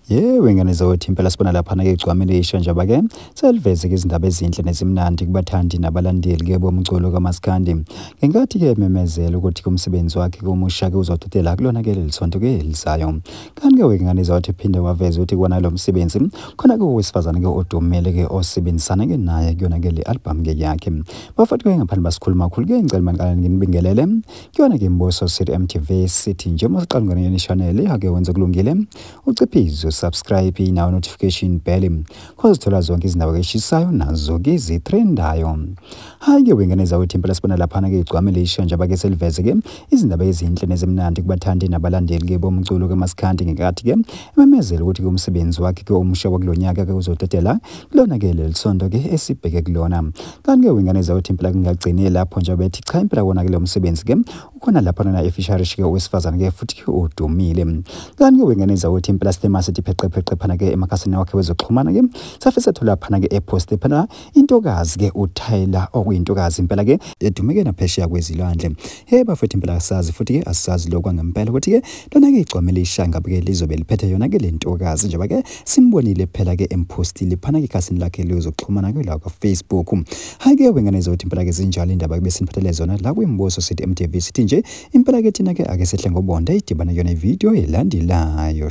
Yebo, ingane zakwethu impela sibona laphana-ke igcwama elisha njengoba-ke seliveze-ke izindaba ezinhle nezimnandi kubathandi nabalandeli-ke bomculo kamaskandi. Ngenkathi-ke ememezela ukuthi-ke umsebenzi wakhe omusha-ke uzodedela kulona-ke leli sonto-ke elizayo. Kanti-ke wengane zakwethu ephinde waveza ukuthi kuwona lo msebenzi khona-ke owesifazane-ke odumile-ke osebenzisana-ke naye kuyona-ke le album-ke yakhe. Bafowethu-ke ngaphandle basikhuluma kakhulu-ke ngicela maniqale nginibingelele kuyona-ke Mbuso City MTV sithi nje uma usiqala ungena kuyona i-channel ake wenze kulungile uciphize subscribe nawo notification bell khona zonke izindaba eshisayo nazo ke zitrendayo. Hayi ke wengane zakwethu impela sibona laphana ke igcwama elisha njengoba ke seliveze ke izindaba ezinhle nezimnandi kubathandi nabalandeli ke bomculo kamaskandi ngenkathi ke ememezela ukuthi ke umsebenzi wakhe ke omusha wakulonyaka ke uzodedela kulona ke leli sonto ke esibheke kulona. Kanti ke wengane zakwethu impela kungagcini lapho njengoba bethi cha impela wona ke lo msebenzi ke ukhona laphana na efisharish ke owesifazane ke futhi ke udumile. Kanti ke wengane zakwethu impela sithema sithi pheqe pheqe phana ke emakhasini wakhe wezokuxhumana ke safisa thola phana ke epost phana intokazi ke uTyler okuyintokazi impela ke edumeke naphesheya kwezilwandle. Hey bafethu impela asazi futhi ke asazi lokho ngempela ukuthi ke lona ke igcwama elisha ngabe ke lizobe liphethe yona ke le ntokazi njengoba ke simbonile phela ke empostile phana ke ekhasini lakhe lezokuxhumana ke la ka Facebook. Hayi ke wengane zakwethu impela ke zinjalo indaba ke besiniphathele zona la kwiMbuso City MTV sithi nje impela ke thina ke ake sehle ngobonda idibane yona ivideo elandelayo.